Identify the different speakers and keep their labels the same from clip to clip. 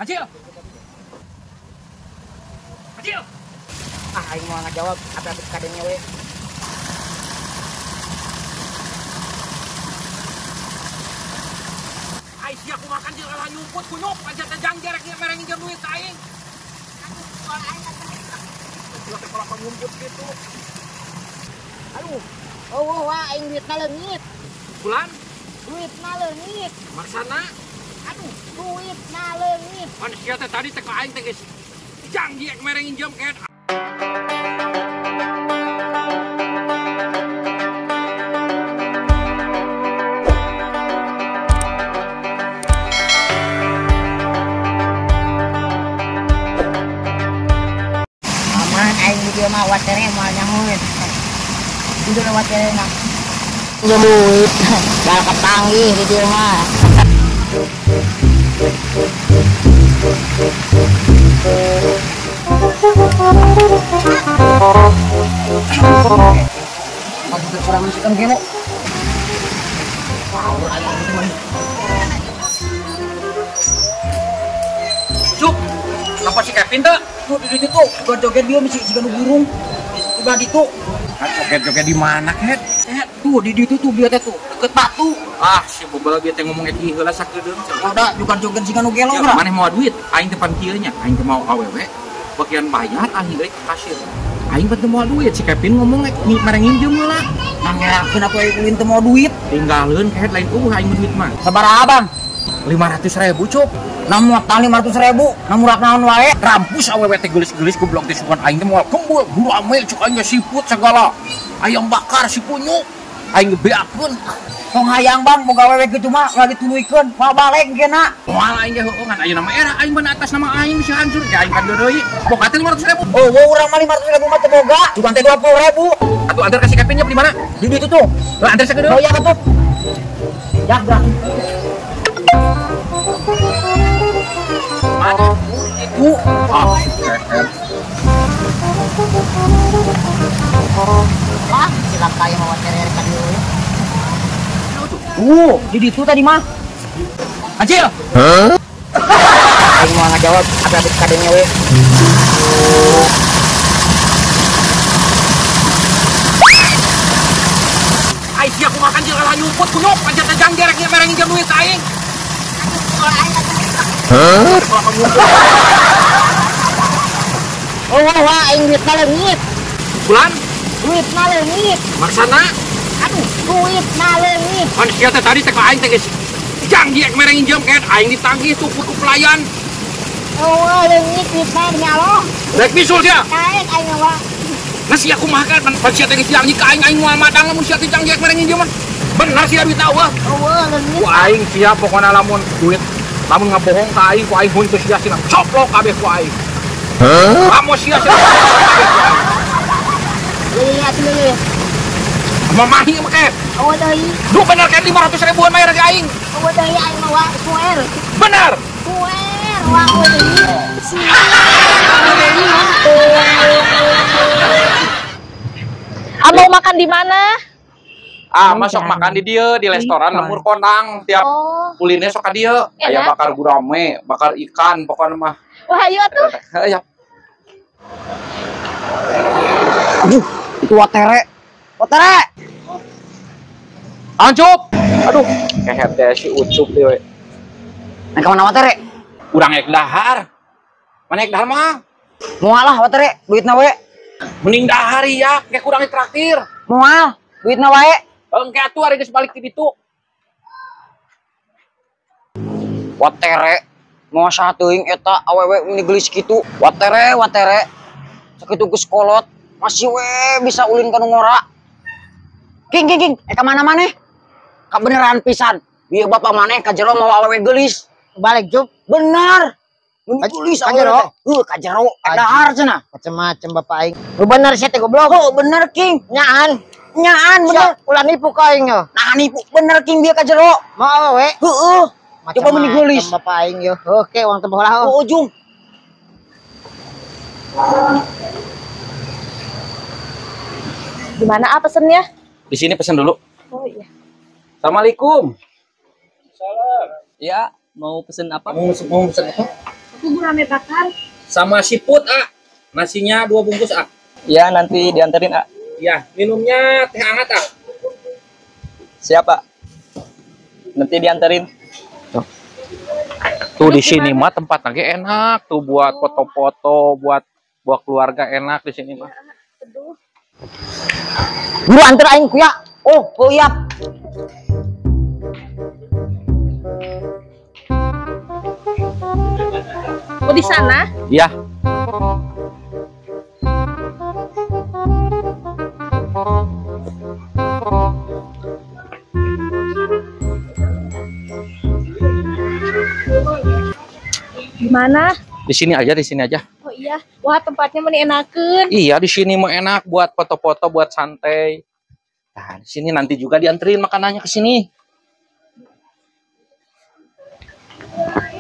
Speaker 1: Acil. Acil.
Speaker 2: Ah, aing mau ngajawab apa kadenya we.
Speaker 1: Ai sia kumakan jeung kalah nyumput kunyuk aja teh jang jerek mereng jam duit aing.
Speaker 2: Aduh, soal aing
Speaker 1: atuh kalau nyumput gitu.
Speaker 2: Aduh. Oh, wah aing duitna leungit.
Speaker 1: Bulan?
Speaker 2: Duitna leungit.
Speaker 1: Maksana?
Speaker 2: Aduh, duitna leungit.
Speaker 1: Pan sia teh tadi teh ka aing teh geus jang jerek mereng jam ket.
Speaker 2: Aman aing di dieu mah watere moal nyanguin. Udah watere mah. Duit. Gal kepanggih di dieu mah.
Speaker 3: Kurang kan gini.
Speaker 1: Cuk, kenapa si Kevin tuh?
Speaker 3: Tuh di situ tuh, joget dia masih jiga nu burung. Udah gitu.
Speaker 1: Joget-joget di mana, Ket?
Speaker 3: Tuh di situ tuh dia teh tuh, deket batu.
Speaker 1: Ah, si bobel dia teh ngomong eta heula sakedeung.
Speaker 3: Udah juga joget jiga nu gelo
Speaker 1: urang. Maneh mau duit, aing teh pan kieu nya, aing teh mau awewe. Bagian bayar aing deui ke kasir. Aing teh mau duit, si Kevin ngomong mereng injem heula.
Speaker 3: Nangerakeun atuh aing ulin teh mau duit.
Speaker 1: Tinggalkeun Ket lain eueuh aing duit mah.
Speaker 3: Sabaraha, Bang?
Speaker 1: 500.000, Cuk.
Speaker 3: Nah muatan 500.000, nah murah naon wae.
Speaker 1: Rampus awewe teh geulis-geulis goblok teh sugan aing teh moal kembul, gurame cuk aing siput segala. Ayam bakar si punyuk. Aing beakeun.
Speaker 3: Tong hayang Bang, boga awewe kitu mah ulah dituluykeun, moal balik engkena.
Speaker 1: Moal aing ge heueuh ngan ayeuna mah era aing mah atas nama aing bisa hancur ya aing kan deui. Boga teh 500.000.
Speaker 3: Oh, urang mah 500.000 mah teu boga, sugan teh 20.000.
Speaker 1: Atuh antar ka si Kevin nya di mana?
Speaker 3: Di ditu tuh.
Speaker 1: Lah antar sakedeung.
Speaker 3: Oh iya atuh. Ya, gerak.
Speaker 1: Mana? Itu. Ah,
Speaker 2: wah, cilaka yang mau terere ka dieu.
Speaker 3: Di ditu tadi mah.
Speaker 1: Acil.
Speaker 3: Hah?
Speaker 2: Aing mau ngajawab apa kadenya we.
Speaker 1: Ai sia kumakan jeung kalah nyumput kunyuk aja teh jang jerek mereng jam duit aing.
Speaker 3: Hah?
Speaker 2: Oh, wah, aing duitna leungit.
Speaker 1: Bulan?
Speaker 2: Duitna leungit.
Speaker 1: Maksana?
Speaker 2: Aduh, duitna leungit.
Speaker 1: Pan sia teh tadi teh ka aing teh geus jang jerek mereng jam ket aing ditagih tuh ku pelayan.
Speaker 2: Oh, leungit duitna demi Allah.
Speaker 1: Rek bisul sia.
Speaker 2: Kaet aing mah.
Speaker 1: Nah sia kumaha kan pan sia teh geus jang ka aing aing moal madang lamun sia teh jang jerek mereng jam mah. Bener sia duit eueuh.
Speaker 2: Eueuh leungit.
Speaker 1: Ku aing sia pokona lamun duit lamun ngabohong ka aing ku aing huntu sia cenah coplok kabeh ku aing.
Speaker 3: Hah?
Speaker 1: Kamu sia cenah kabeh ku aing.
Speaker 2: Leuwih atuh leuwih.
Speaker 1: Mamahi mah ke.
Speaker 2: Eueuh deui.
Speaker 1: Duh bener kan 500 ribuan bayar ka aing.
Speaker 2: Eueuh deui aing mah wa suer.
Speaker 1: Bener.
Speaker 2: Suer wa eueuh deui. Suer deui mah.
Speaker 4: Ah, mau makan di mana?
Speaker 1: Ah, masuk makan di dia di restoran Lembur Kondang tiap kulinnya sok ka dieu. Aya bakar gurame, bakar ikan pokoknya mah.
Speaker 4: Wah, ayo atuh.
Speaker 1: Ayo.
Speaker 3: Aduh, itu watere. Watere.
Speaker 1: Ancup. Aduh, kehet teh si Ucup deui we.
Speaker 3: Nang ka mana watere?
Speaker 1: Urang ek dahar. Mana ek dahar mah?
Speaker 3: Moal lah watere, duitna we.
Speaker 1: Mending dahar ya, kayak kurang traktir.
Speaker 3: Moal, duitna wae.
Speaker 1: Engke atuh ari geus balik ti ditu.
Speaker 3: Watere, moal saha teuing eta awewe meni geulis kitu. Watere, watere. Sakitu geus kolot, masih we bisa ulin ka nu ngora. King, king, king, ka mana maneh? Kabeneran pisan. Bieu bapak maneh ka jero mawa awewe geulis.
Speaker 2: Balik Cup.
Speaker 3: Bener. Meni geulis
Speaker 2: Ka jero?
Speaker 3: awewe teh. Heuh, ka jero. Dahar cenah.
Speaker 2: Macem-macem bapak aing. Lu bener sia teh goblok.
Speaker 3: Heuh, bener King.
Speaker 2: Nyaan.
Speaker 3: Nyaan bener.
Speaker 2: Ulah nipu ka aing yo.
Speaker 3: Nah nipu bener King bieu ka jero.
Speaker 2: Mau awewe.
Speaker 3: Heueuh. Coba meni geulis.
Speaker 2: Bapak aing yo. Oke, uang teu lah.
Speaker 3: Oh, ujung.
Speaker 4: Di mana ah pesennya?
Speaker 1: Di sini pesen dulu.
Speaker 4: Oh iya.
Speaker 1: Assalamualaikum.
Speaker 5: Salam. Ya, mau pesen apa?
Speaker 1: Mau pesen apa?
Speaker 4: Satu gurame bakar.
Speaker 1: Sama siput, ah. Nasinya 2 bungkus, ah.
Speaker 5: Ya, nanti dianterin, ah.
Speaker 1: Ya, minumnya teh hangat, ah.
Speaker 5: Siap, Pak. Nanti dianterin.
Speaker 1: Tuh. Tuh di sini mah tempat lagi enak tuh buat foto-foto, buat keluarga enak di sini mah.
Speaker 4: Aduh.
Speaker 2: Buru anter aing kuya.
Speaker 3: Oh, iya.
Speaker 4: Oh, di sana?
Speaker 1: Iya.
Speaker 4: Di mana?
Speaker 1: Di sini aja, di sini aja.
Speaker 4: Oh iya, wah tempatnya meni enakeun.
Speaker 1: Iya, di sini mah enak buat foto-foto, buat santai. Nah, di sini nanti juga dianterin makanannya ke sini.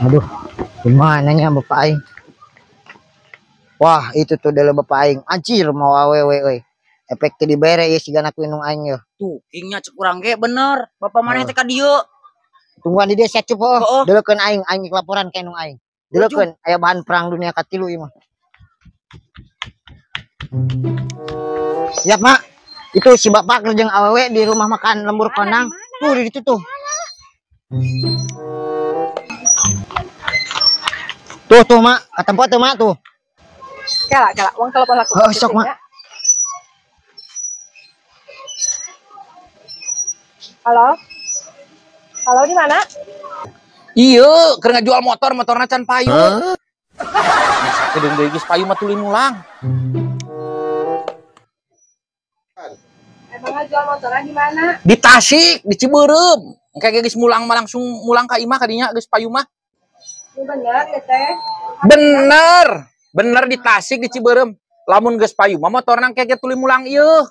Speaker 2: Aduh, gimana nya bapak aing? Wah, itu tuh dulu bapak aing. Anjir mau awewe euy. Efek teu dibere ieu sigana ku indung aing yeuh.
Speaker 3: Tuh, kingnya cek urang ge bener. Bapak maneh teh ka dieu.
Speaker 2: Tungguan di desa cup heuh. Deulekeun aing, aing laporan ka indung aing. Deulekeun aya bahan perang dunia katilu ieu mah. Siap, Mak. Itu si bapak kerja awewe di rumah makan Lembur Konang. Tuh di situ tuh. Tuh tuh, Mak. Ke tempat tuh, Mak tuh.
Speaker 4: Kala, kala, uang telepon aku.
Speaker 2: Oh, sok, Mak.
Speaker 4: Halo? Halo, di mana?
Speaker 1: Iya, keur ngajual motor, motorna can payu. Sakedeung deui geus payu mah tuluy mulang.
Speaker 4: Emang ngajual motornya di mana?
Speaker 1: Di Tasik, di Cibeureum. Engke geus mulang mah langsung mulang ka imah kadinya geus payu mah.
Speaker 4: Bener ya teh?
Speaker 1: Bener. Bener di Tasik di Cibeureum. Lamun geus payu mah motorna engke ge tuluy mulang ieu.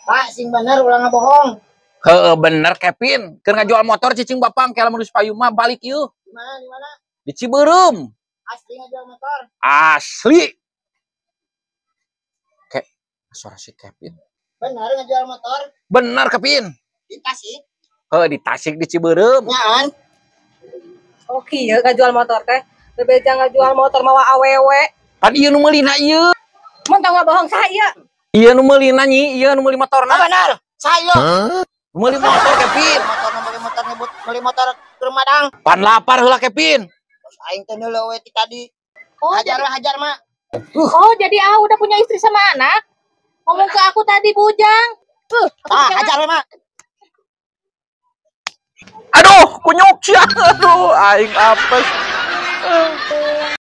Speaker 2: Pak, sing bener ulah ngabohong.
Speaker 1: Heeh, bener Kevin. Keur ngajual motor cicing bapak engke lamun geus payu mah balik ieu.
Speaker 2: Di mana? Di mana?
Speaker 1: Di Cibeureum.
Speaker 2: Asli ngajual motor.
Speaker 1: Asli. Kayak suara si Kevin.
Speaker 2: Bener ngajual motor?
Speaker 1: Bener Kevin.
Speaker 2: Di Tasik?
Speaker 1: Heeh, di Tasik di Cibeureum.
Speaker 2: Nyaan.
Speaker 4: Oke, ya ngajual motor teh. Bebeja ngajual motor mawa awewe.
Speaker 1: Pan ieu nu meulina ieu.
Speaker 4: Mun tong ngabohong saha ieu?
Speaker 1: Ieu nu meulina nyi, ieu nu meuli motorna.
Speaker 2: Oh, bener. Saha ieu?
Speaker 1: Meuli motor Kevin.
Speaker 2: Motor meuli motor nyebut meuli motor ke Madang.
Speaker 1: Pan lapar heula Kevin.
Speaker 2: Terus aing teh neuleuh we ti tadi.
Speaker 4: Oh,
Speaker 2: hajar lah hajar mak.
Speaker 4: Oh, jadi ah udah punya istri sama anak? Ngomong ke aku tadi bujang.
Speaker 2: Hajar we mak.
Speaker 1: Aduh, kunyuk sia. Aduh, aing apes.